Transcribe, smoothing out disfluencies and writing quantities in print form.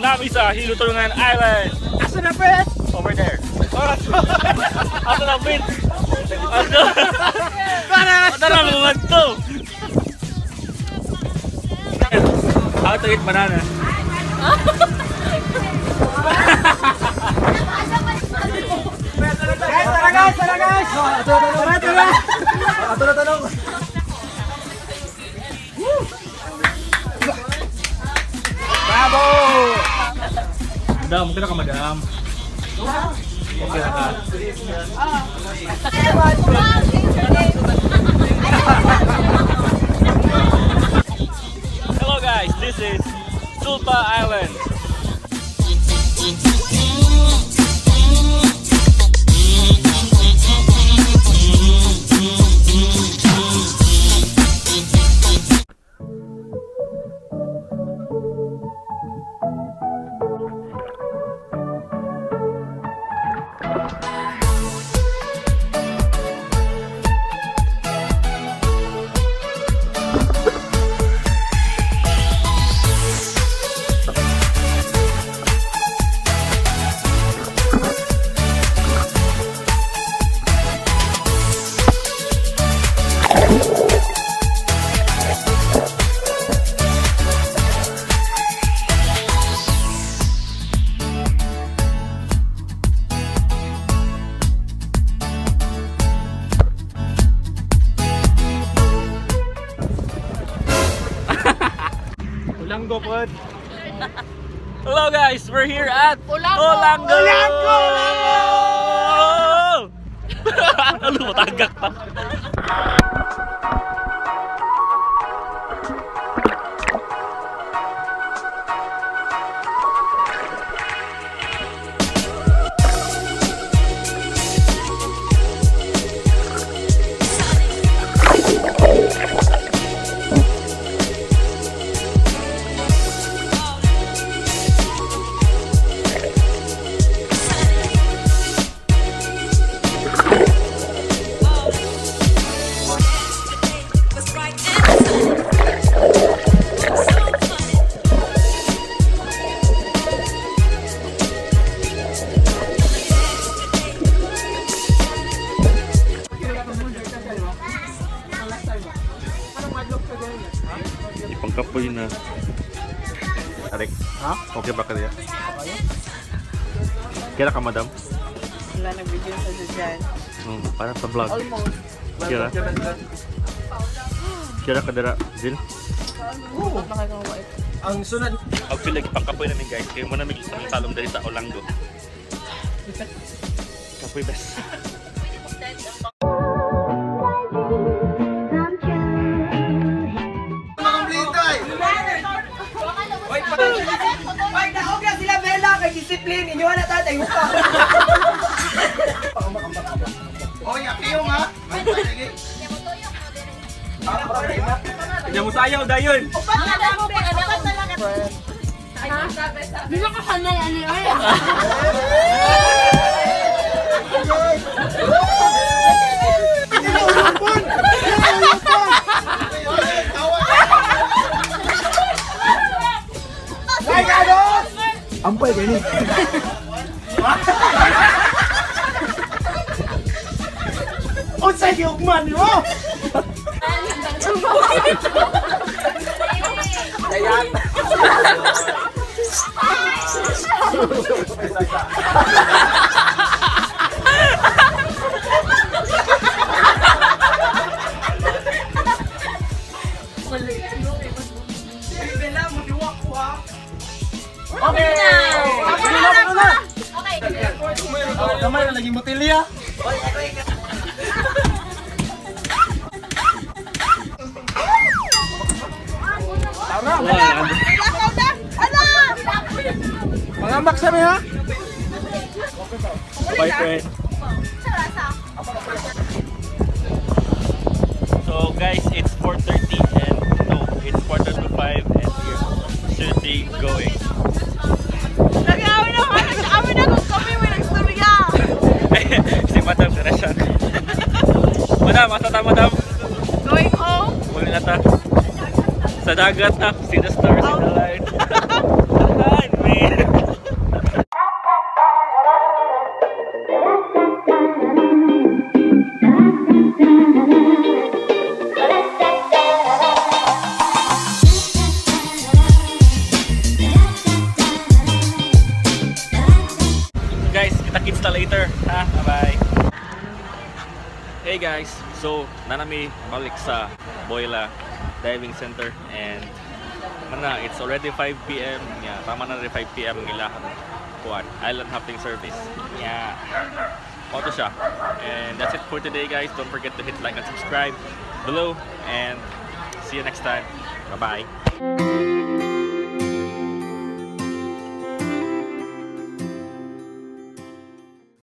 Nami sa Hilutungan Island. Asa na pre? Over there. Asa na pit? Asa? Tara mga to. How to eat banana? Guys, tara guys, tara guys. Tara, tara. Ato na tanong. Bravo! Madam, okay na ka, madam. Okay na ka. Hello guys, this is Sulpa Island. Olango pod. Hello guys, we're here at Olango! Olango! Olango! Ano mo, tagak pa. Ipangkapoy na. Arik, Ha? Okay ba kaya? Kaya ka, madam? Wala, nag-video sa dyan. Parang sa vlog. Almost. Kira? Kira ka dira, Jill? Oo. Ang sunod. Actually, pangkapoy namin guys. Kaya muna may isang talong dali sa Olango. Kapoy best. Oy, daog na sila Bella kay discipline. Inyo na tatay upa. Oy, apiyo nga. Hindi mo sayaw, dayon! Hindi na kasanay, ano ay. Ay, ganos! Ampay kayo ni. Unsay giugman nimo? Bella, mo diwa ko ha. Okay. Okay na. Okay. Gamay na lagi motilya. Pangambak sa mi ha. Bye, friend. So guys, it's 4:30 and no, it's 4:45 and we should be going. Nag-awin na, nag-awin na kung kami may nagstorya. Si Madam na siya. Madam, asa ta, Madam? Going home? Uli na ta. Sa dagat na, see the stars in the light. Man. Hey guys, so naa na mi balik sa Boyla Diving Center and mana, it's already 5 p.m. Yeah, tama na rin 5 p.m. ang ilahang kuan, island hopping service. Yeah. Mao to siya. And that's it for today, guys. Don't forget to hit like and subscribe below and see you next time. Bye-bye.